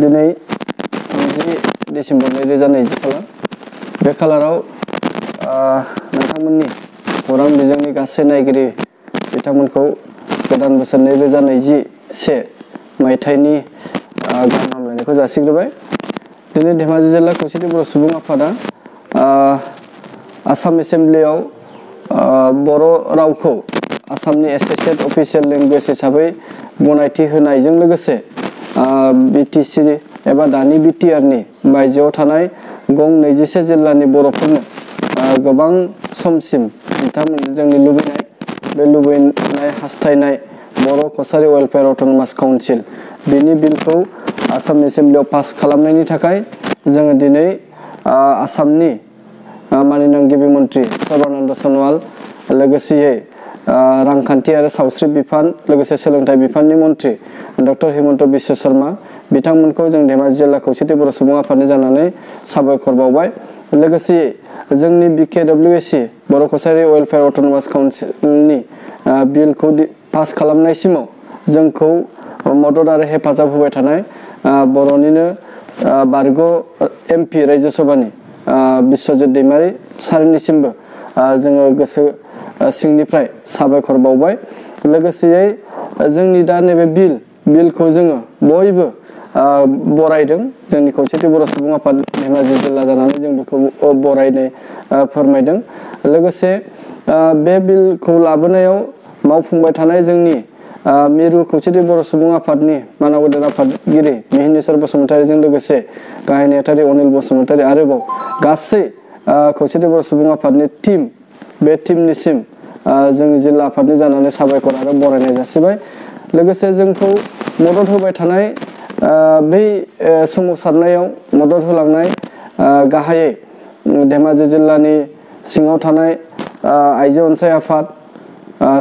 दिनै 30 डिसेम्बर 2020 खालार बे खालाराव नोंथांमोननि खौरां बिजोंनि गासै नायगिरि बिथांमोनखौ गोदान बोसोर 2021 मायथाइनि गाहाम हामलायनायखौ जासिग्रोबाय। दिनै धेमाजि जिल्ला खौसेथि बर' सुबुं आफादा आसाम एसेम्ब्लियाव बर' रावखौ आसामनि एसोसिएट अफिसियेल लेंगुवेज हिसाबै गनायथि होनायजों लोगोसे बिटिसि एबा दानि बिटिआरनि बायजोआव थानाय गं 21 जिल्लानि बर'फोरनो गोबां समसिम बिथांमोन जोंनि लुबैनाय बे लुबैनाय हास्थायनाय बर' कसारि वेलफेयार अट'नमास काउन्सिल बिनि बिलखौ आसाम एसेम्ब्लियाव पास खालामनायनि थाखाय जोङो दिनै आसामनि माननीय गिबि मन्त्रि सर्बानन्द सन'वाल लोगोसेयै रांखान्थि आरो सावस्रि बिफान लोगोसे सोलोंथाइ बिफाननि मन्त्रि डक्टर हिमन्त बिश्व शर्मा बिथांमोनखौ जों धेमाजि जिल्ला खौसेथि बर' सुबुं आफादनि जानानै साबायखर बावबाय। लोगोसे जोंनि BKWSC बर' कसारि वेलफेयार अट'नमास काउन्सिलनि बिलखौ पास खालामनायसिमाव जोंखौ मदद आरो हेफाजाब होबाय थानाय बर'निनो बारग' MP रायजो सभानि बिश्वजित दैमारि सारनिसिमबो जोङो गोसो सिंनिफ्राय साबायखर बावबाय। लोगोसेयै जोंनि दा नैबे बिलखौ जोङो बयबो बरायदों। जोंनि खौसेथि बर' सुबुं आफाद धेमाजि जिल्ला जानानै जों बेखौ बरायनाय फोरमायदों। लोगोसे बे बिलखौ लाबोनायाव मावफुंबाय थानाय जोंनि मिरु खौसेथि बर' सुबुं आफादनि मानाव गेदेर आफादगिरि मिहिनेश्वर बसुमतारीजों लोगोसे गाहाय नेहाथारि अनिल बसुमतारी आरोबाव गासै खौसेथि बर' सुबुं आफादनि टीम बे टीमनिसिम जोंनि जिल्ला आफादनि जानानै साबायखर आरो बरायनाय जासिबाय। लोगोसे जोंखौ मदद होबाय थानाय बै सोमावसारनायाव मदद होलांनाय गाहायै धेमाजि जिल्लानि सिङाव थानाय आइजो अनसाय आफाद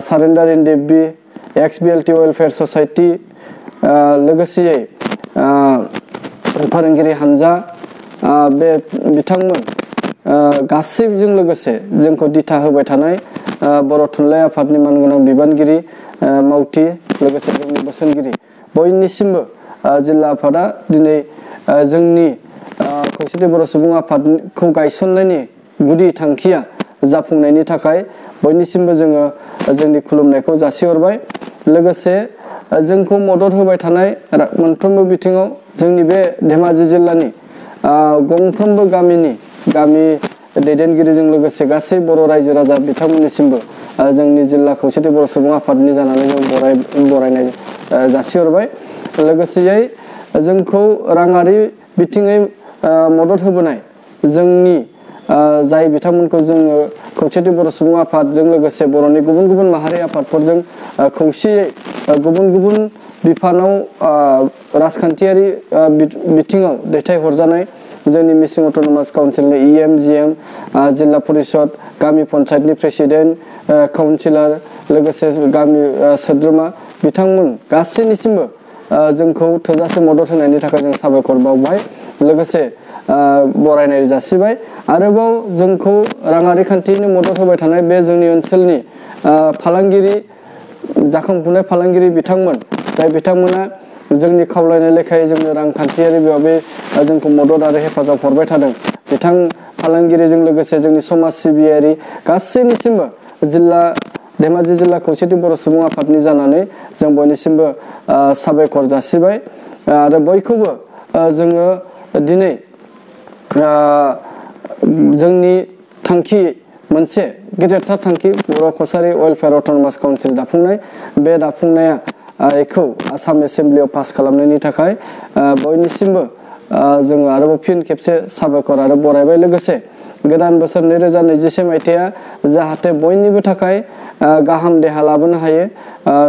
सारेन्डार इन देबि XBLT वेलफेयार ससाइटि लोगोसेयै फोरोंगिरि हानजा बे बिथांमोन गासैजों लोगोसे जोंखौ दिथा होबाय थानाय बर' थुनलाइ आफादनि मानगोनां बिबानगिरि मावथि लोगोसे जोंनि बोसोनगिरि बयनिसिमबो जिल्ला आफादा दिनै जोंनि खौसेथि बर' सुबुं आफादखौ गायसननायनि गुदि थांखिया जाफुंनायनि थाखाय बयनिसिमबो जोङो जोंनि खुलुमनायखौ जासिहरबाय। लोगोसे जोंखौ मदद होबाय थानाय मोनफ्रोमबो बिथिङाव जोंनि बे धेमाजि जिल्लानि गंफ्रोमबो गामि दैदेनगिरिजों लोगोसे गासै बर' रायजो राजा बिथांमोननिसिमबो जोंनि जिल्ला खौसेथि बर' सुबुं आफादनि जानानै जों बरायनाय जासिहरबाय। लोगोसेयै जोंखौ राङारि बिथिङै मदद होबोनाय जोंनि जाय बिथांमोनखौ जोङो खौसेथि बर' सुबुं आफादजों लोगोसे बर'नि गुबुन गुबुन माहारि आफादफोरजों खौसेयै गुबुन गुबुन बिफानाव राजखान्थियारि बिथिङाव दैथायहरजानाय जोंनि मिसिं अट'नमास काउन्सिलनि EM/GM जिल्ला परिषद गामि पन्चायतनि प्रेसिडेन्ट काउन्सिलर लोगोसे गामि सोद्रोमा बिथांमोन गासैनिसिमबो जोंखौ थोजासे मदद होनायनि थाखाय जों साबायखर बावबाय। लोगोसे बरायनाय जासिबाय। आरोबाव जोंखौ राङारि खान्थियैनो मदद होबाय थानाय बे जोंनि ओनसोलनि फालांगिरि जाखांफुनाय फालांगिरि बिथांमोन जाय बिथांमोना जोंनि खावलायनाय लेखायै जोंनो रांखान्थियारि भाबै जोंखौ मदद आरो हेफाजाब हरबाय थादों। बिथां फालांगिरिजों लोगोसे जोंनि समाज सिबियारि गासैनिसिमबो धेमाजि जिल्ला खौसेथि बर' सुबुं आफादनि जानानै जों बयनिसिमबो साबायखर जासिबाय। आरो बयखौबो जोङो दिनै जोंनि थांखि मोनसे गेदेरथार थांखि बर' कसारि वेलफेयार अट'नमास काउन्सिल दाफुंनाय बे दाफुंनायखौ आसाम एसेम्ब्लियाव पास खालामनायनि थाखाय बयनिसिमबो जोङो आरोबाव फिन खेबसे साबायखर आरो बरायबाय। लोगोसे गोदान बोसोर 2021 मायथाइया जाहाथे बयनिबो थाखाय गाहाम देहा लाबोनो हायो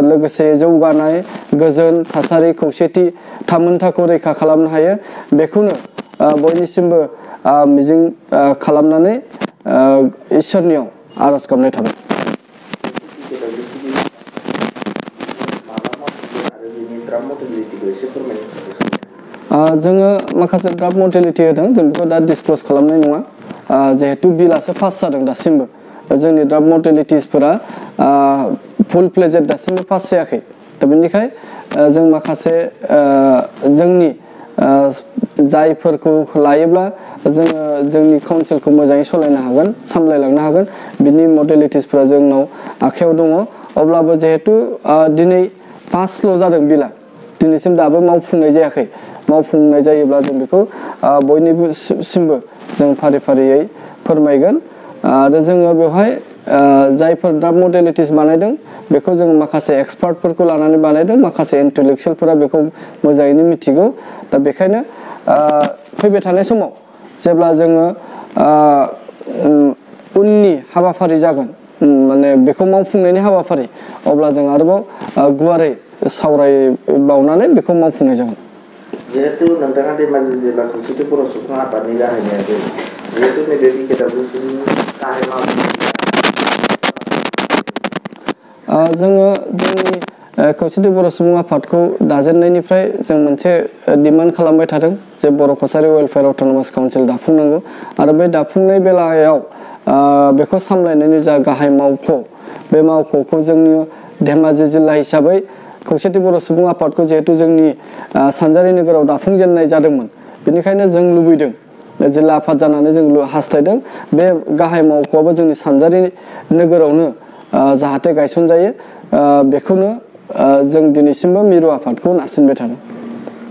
लोगोसे जौगानाय गोजोन थासारि खौसेथि थामोनथाखौ रैखा खालामनो हायो बेखौनो बयनिसिमबो मिजिं खालामनानै इसोरनियाव आरज गाबनाय थाबाय। जोङो माखासे ड्राफ्ट मर्टेलिटि होदों जों बेखौ दा डिसक्ल'ज खालामनाय नङा जिहेतु बिलासो पास जादों दासिमबो जोंनि ड्राफ्ट मर्टेलिटिसफोरा फुल फ्लेजेड दासिमबो पास जायाखै दा बेनिखाय जों माखासे जोंनि जायफोरखौ लायोब्ला जोङो जोंनि काउन्सिलखौ मोजाङै सालायनो हागोन सामलायलांनो हागोन बिनि मडेलिटिसफोरा जोंनाव आखायाव दङ अब्लाबो जिहेतु दिनै पासल' जादों बिला दिनैसिम दाबो मावफुंनाय जायाखै मावफुंनाय जायोब्ला जों बेखौ बयनिबोसिमबो जों फारि फारियै फोरमायगोन आरो जोङो बेवहाय जायफोर दा मडेलिटिस बानायदों बेखौ जों माखासे एक्सपार्टफोरखौ लानानै बानायदों माखासे इन्टेलेक्सुयेलफोरा बेखौ मोजाङैनो मिथिगौ दा बेखायनो फैबाय थानाय समाव जेब्ला जोङो उननि हाबाफारि जागोन माने बेखौ मावफुंनायनि हाबाफारि अब्ला जों आरोबाव गुवारै सावरायबावनानै बेखौ मावफुंनाय जागोन जिहेतु नोंथाङा धेमाजि जिल्ला खौसेथि बर' सुबुं आफादनि गाहायनिया जिहेतु नैबे बिकेडब्लिउसिनि गाहाय जोङो जोंनि खौसेथि बर' सुबुं आफादखौ दाजेननायनिफ्राय जों मोनसे डिमान्ड खालामबाय थादों जे बर' कसारि वेलफेयार अट'नमास काउन्सिल दाफुंनांगौ आरो बे दाफुंनाय बेलायाव बेखौ सामलायनायनि जा गाहाय मावख' बे मावख'खौ जोंनि धेमाजि जिल्ला हिसाबै खौसेथि बर' सुबुं आफादखौ जिहेतु जोंनि सानजारि नोगोराव दाफुंजेननाय जादोंमोन बेनिखायनो जों लुबैदों जिल्ला आफाद जानानै जों हास्थायदों बे गाहाय मावख'आबो जोंनि सानजारि नोगोरावनो जाहाथे गायसनजायो बेखौनो जों दिनैसिमबो मिरु आफादखौ नारसिनबाय थादों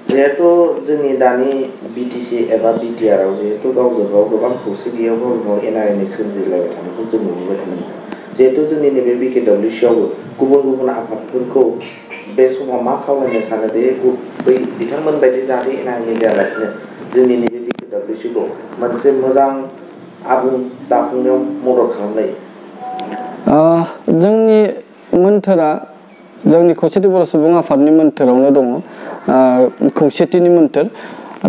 जिहेतु जोंनि दानि बिटिसि एबा बिटिआरआव जिहेतु गावजों गाव गोबां खौसे गैयाव गावजों गाव एना एनि सोमजिलायबाय थानायखौ जों नुबोबाय थादों जिहेतु जोंनि नैबे बिकेडब्लिउसिआवबो गुबुन गुबुन आफादफोरखौ बे समाव मा खावलायनो सानो दे बै बिथांमोन बायदि जाहाथे एना एनि जायालासिनो जोंनि नैबे बिकेडब्लिउसिखौ मोनसे मोजां आबुं दाफुंनायाव मदद खालामनाय जोंनि मोन्थोरा जोंनि खौसेथि बर' सुबुं आफादनि मोन्थोरावनो दङ खौसेथिनि मोन्थोर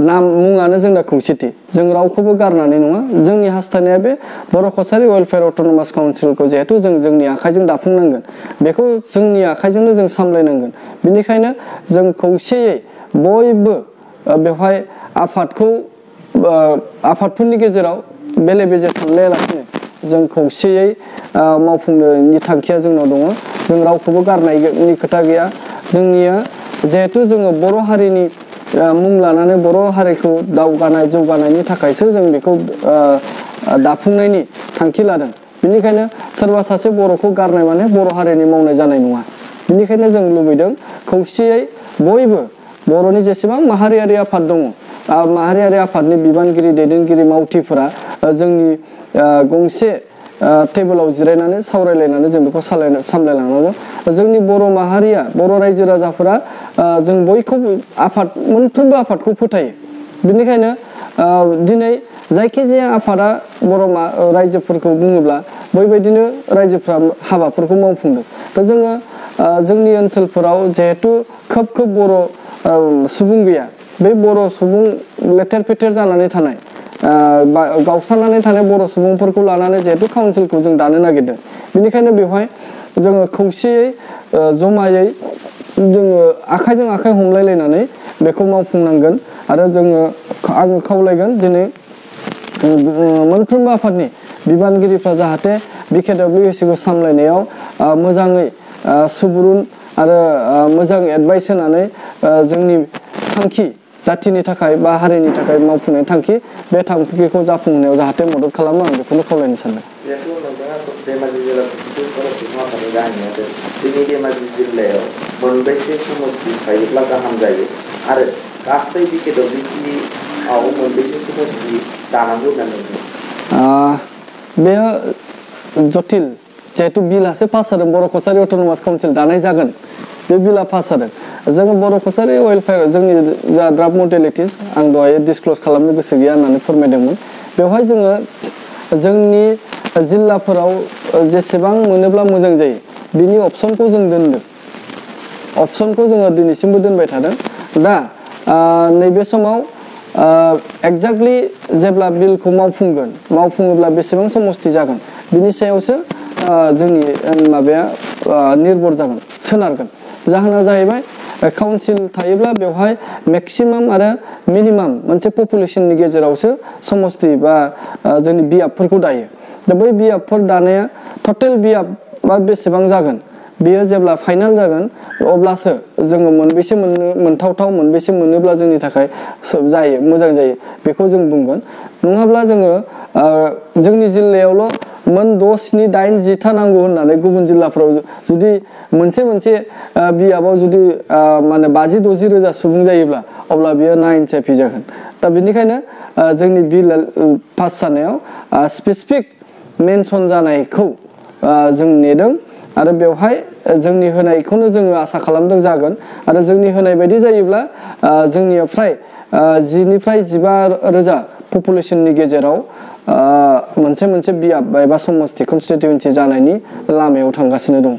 नाम मुङानो जोंना खौसेथि जों रावखौबो गारनानै नङा जोंनि हास्थायनाया बे बर' कसारि वेलफेयार अट'नमास काउन्सिलखौ जिहेतु जों जोंनि आखाइजों दाफुंनांगोन बेखौ जोंनि आखाइजोंनो जों सामलायनांगोन बेनिखायनो जों खौसेयै बयबो बेवहाय आफादफोरनि गेजेराव बेले बेजे सानलायालासिनो जों खौसेयै मावफुंनायनि थांखिया जोंनाव दङ जों रावखौबो गारनायनि खोथा गैया जोंनिया जिहेतु जोङो बर' हारिनि मुं लानानै बर' हारिखौ दावगानाय जौगानायनि थाखायसो जों बेखौ दाफुंनायनि थांखि लादों बेनिखायनो सोरबा सासे बर'खौ गारनाय माने बर' हारिनि मावनाय जानाय नङा बेनिखायनो जों लुबैदों खौसेयै बयबो बर'नि जेसेबां माहारियारि आफाद दङ माहारियारि आफादनि बिबानगिरि दैदेनगिरि मावथिफोरा जोंनि गंसे टेबोलाव जिरायनानै सावरायलायनानै जों बेखौ सामलायलांनांगौ जोंनि बर' माहारिया बर' रायजो राजाफोरा जों बयखौबो मोनफ्रोमबो आफादखौ फोथायो बेनिखायनो दिनै जायखिजाया आफादा बर' रायजोफोरखौ बुङोब्ला बैबायदिनो रायजोफ्रा हाबाफोरखौ मावफुंदों दा जोङो जोंनि ओनसोलफोराव जिहेतु खोब बर' सुबुं गैया बे बर' सुबुं लेथेर फेथेर जानानै थानाय गावस्रानानै थानाय बर' सुबुंफोरखौ लानानै जिहेतु काउन्सिलखौ जों दानो नागिरदों बेनिखायनो बेवहाय जोङो खौसेयै जमायै जोङो आखाइजों आखाइ हमलायलायनानै बेखौ मावफुंनांगोन आरो आङो खावलायगोन दिनै मोनफ्रोमबो आफादनि बिबानगिरिफ्रा जाहाथे बिकेडब्लिउसिखौ सामलायनायाव मोजाङै सुबुरुन आरो मोजां एडभाइस होनानै जोंनि थांखि जाथिनि थाखाय बा हारिनि थाखाय मावफुंनाय थांखि बे थांखिखौ जाफुंनायाव जाहाथे मदद खालामो आं बेखौनो खावलायनो सानदों जिहेतु नोंथाङा धेमाजि जिल्ला खौसेथि बर' सुबुं आफादनि गाहायनिया जोंनि धेमाजि जिल्लायाव मोनबेसे समस्ति थायोब्ला गाहाम जायो आरो गासै बिकेडब्लिउसिआव मोनबेसे समस्ति दानांगौ होननानै बेयो जटिल जिहेतु बिलासो पास जादों बर' कसारि अट'नमास काउन्सिल दानाय जागोन बे बिला पास जादों जोङो बर' कसारि वेलफेयार जोंनि जा ड्राफ्ट मडेलिटिस आं दहाय डिसक्ल'ज खालामनो गोसो गैया होननानै फोरमायदोंमोन बेवहाय जोङो जोंनि जिल्लाफोराव जेसेबां मोनोब्ला मोजां जायो बिनि अपसनखौ जों दोनदों अपसनखौ जोङो दिनैसिमबो दोनबाय थादों दा नैबे समाव एक्जेक्टलि जेब्ला बिलखौ मावफुङोब्ला बेसेबां समस्ति जागोन बिनि सायावसो जोंनि माबाया निर्भर जागोन सोनारगोन जाहोना जाहैबाय काउन्सिल थायोब्ला बेवहाय मेक्सिमाम आरो मिनिमाम मोनसे पपुलेसननि गेजेरावसो समस्ति बा जोंनि बियाबफोरखौ दायो दा बै बियाबफोर दानाया टटेल बियाबा बेसेबां जागोन बेयो जेब्ला फाइनाल जागोन अब्लासो जोङो मोनबेसे मोनथावथाव मोनबेसे मोनोब्ला जोंनि थाखाय जायो मोजां जायो बेखौ जों बुंगोन नङाब्ला जोङो जोंनि जिल्लायावल' मोन 6, 7, 8, 10 नांगौ होननानै गुबुन जिल्लाफोराव जुदि मोनसे बियाबाव जुदि माने 50-60 रोजा सुबुं जायोब्ला अब्ला बियो नाइनसाफि जागोन दा बेनिखायनो जोंनि बिल पास जानायाव स्पेसिफिक मेनसन जानायखौ जों नेदों आरो बेवहाय जोंनि होनायखौनो जोङो आसा खालामदों जागोन आरो जोंनि होनाय बायदि जायोब्ला जोंनियाव फ्राय 10निफ्राय 15 रोजा पपुलेसननि गेजेराव मोनसे बियाब एबा समस्ति कनस्टिट्युएन्सि जानायनि लामायाव थांगासिनो दं